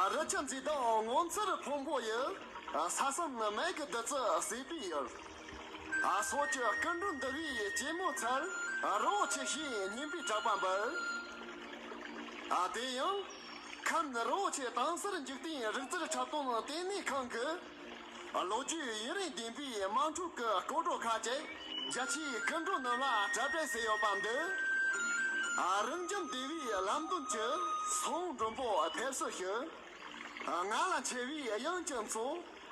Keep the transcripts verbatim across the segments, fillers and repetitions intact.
རི་ཆུ་མཛེས་ལྡན་ངོ་མཚར་ཕུང་པོ་ཡི། ས་གསུམ་མིག་གི་བདུད་རྩི་ཟོས་པའི་ཡུལ། སོགས་ཀྱི་སྐུ་མགྲོན་འདུ་བའི་སྐྱེད་མོས་ཚལ། རི་བོ་ཆེ་ཞེས་སྙན་པའི་གྲགས་པ་འབུལ། དེ་ཡང་། ཁམས་རི་བོ་ཆེ་དྭངས་གསལ་འཇིག་རྟེན་རིག་རྩལ་འཁྲབ་སྟོན་ལྟེ་གནས་ཁང་གི། ལོ་རྒྱུས་ཡུན་རིང་ལྡན་པའི་དམངས་ཁྲོད་ཀྱི་སྐོར་བྲོ་ཁག་ཅིག་རྒྱ་ཆེའི་སྐུ་མགྲོན་རྣམས་ལ་གྲ་སྒྲིག་བྱས་ཡོད་པ་འདི། རིམ་ལྗང་བདེ་བའི་ལམ་སྟོན་གྱི་སོང་མགྲོན་པོ་ཕེབས་བསུ་ཞུ། ང་ལ་མཆེ་བའི་དབྱངས་ཅན་ཚོ།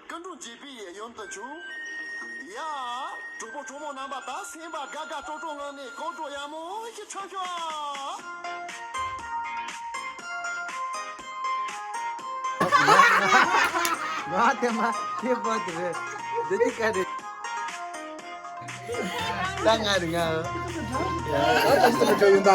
སྐུ་མགྲོན་བརྗིད་པའི་ཡོན་དུ་འཇུག་ཡ། གྲོགས་པོ་གྲོགས་མོ་རྣམ་པ། ད་སེམས་པ་དགའ་དགའ་སྤྲོ་སྤྲོ་ངང་ནས་སྐོར་བྲོ་ཡག་མོ་ཞིག་འཁྲབ་ཤོག་ང་དེ་མ་དེ་པོ་དེ་རེད། འདི་གཅིག་ག་རེད། ད་ང་རེད་ང་། ད་ད་ཞིག་ད་ཡོད་ད།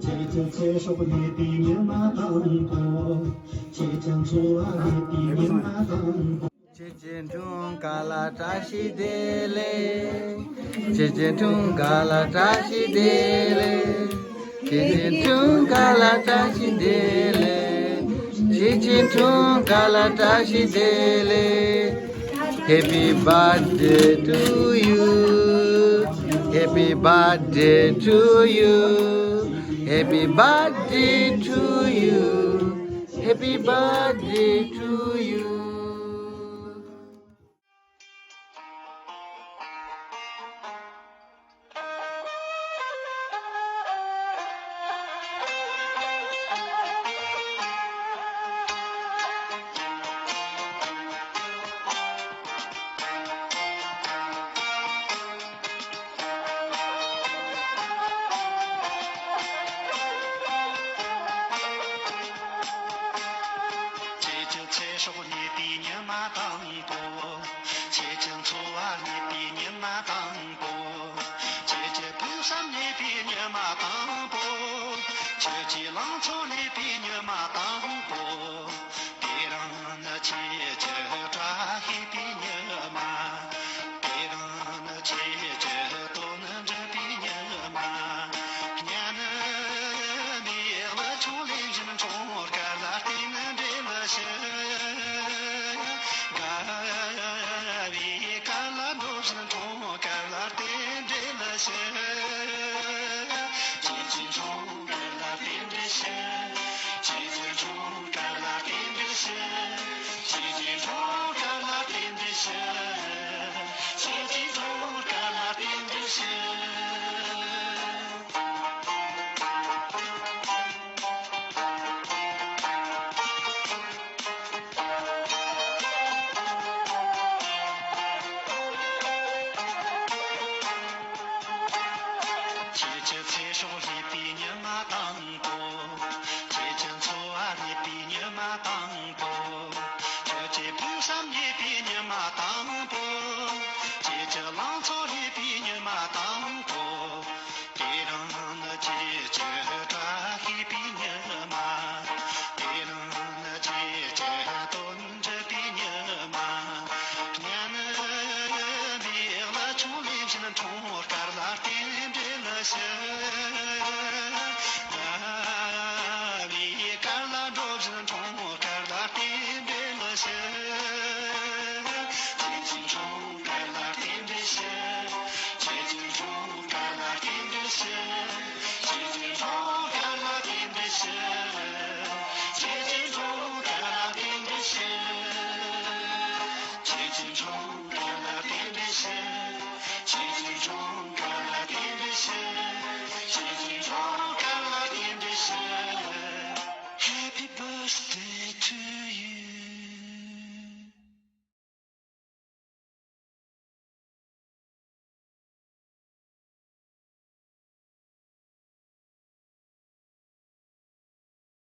ཁྱེད་ཀྱི་ཚེ་སྲོག་རྙེད་པའི་ཉི་མ་དང་པོ། ཁྱེད་ཀྱི་འཚོ་བ་རྙེད་པའི་ཉི་མ་དང་པོ། ཁྱེད་ཀྱི་འཁྲུངས་སྐར་ལ་བཀྲ་ཤིས་བདེ་ལེགས། ཁྱེད་ཀྱི་འཁྲུངས་སྐར་ལ་བཀྲ་ཤིས་བདེ་ལེགས། ཁྱེད་ཀྱི་འཁྲུངས་སྐར་ལ་བཀྲ་ཤིས་བདེ་ལེགས། ཁྱེད་ཀྱི་འཁྲུངས་སྐར་ལ་བཀྲ་ཤིས་བདེ་ལེགས། Happy birthday to you. Happy birthday to you. Happy birthday to you. Happy birthday to you. ཁྱེད་ཀྱི་ཚེ་སྲོག་རྙེད་པའི་ཉི་མ་དང་པོ། ཁྱེད་ཀྱི་འཚོ་བ་རྙེད་པའི་ཉི་མ་དང་པོ། ཁྱེད་ཀྱི་ཕུགས་བསམ་རྙེད་པའི་ཉི་མ་དང་པོ། ཁྱེད་ཀྱི་ལང་ཚོ་རྙེད་པའི་ཉི་མ་དང་པོ། དེ་རིང་ནི་ཁྱེད་ཀྱི་བཀྲ་ཤིས་པའི་ཉི་མ། དེ་རིང་ནི་ཁྱེད་ཀྱི་དོན་འགྲུབ་པའི་ཉི་མ། གཉའ་ནི་མེ་ལ་ཆུང་ལེན་བཞིན་འཁྲུངས་སྐར་ལ་བརྟེན་ནས་འབྲེལ་ཞིང་། དགའ་བའི་སྐར་ལ་འགྲོ་བཞིན་འཁྲུངས་སྐར་ལ་བརྟེན་འབྲེལ་ཞིང་། ཁྱེད་ཀྱི་འཁྲུངས་སྐར་ལ་རྟེན་འབྲེལ་ཞུ། ཁྱེད་ཀྱི་འཁྲུངས་སྐར་ལ་རྟེན་འབྲེལ་ཞུ། ཁྱེད་ཀྱི་འཁྲུངས་སྐར་ལ་རྟེན་འབྲེལ་ཞུ། ཁྱེད་ཀྱི་འཁྲུངས་སྐར་ལ་རྟེན་འབྲེལ་ཞུ། ཁྱེད་ཀྱི་ཚེ་སྲོག་རྙེད་པའི་ཉི་མ་དང་པོ། ཁྱེད་ཀྱི་འཚོ་བ་རྙེད་པའི་ཉི་མ་དང་པོ། ཁྱེད་ཀྱི་ཕུགས་བསམ་རྙེད་པའི་ཉི་མ་དང་པོ། ཁྱེད་ཀྱི་ལང་ཚོ་རྙེད་ Stay to you.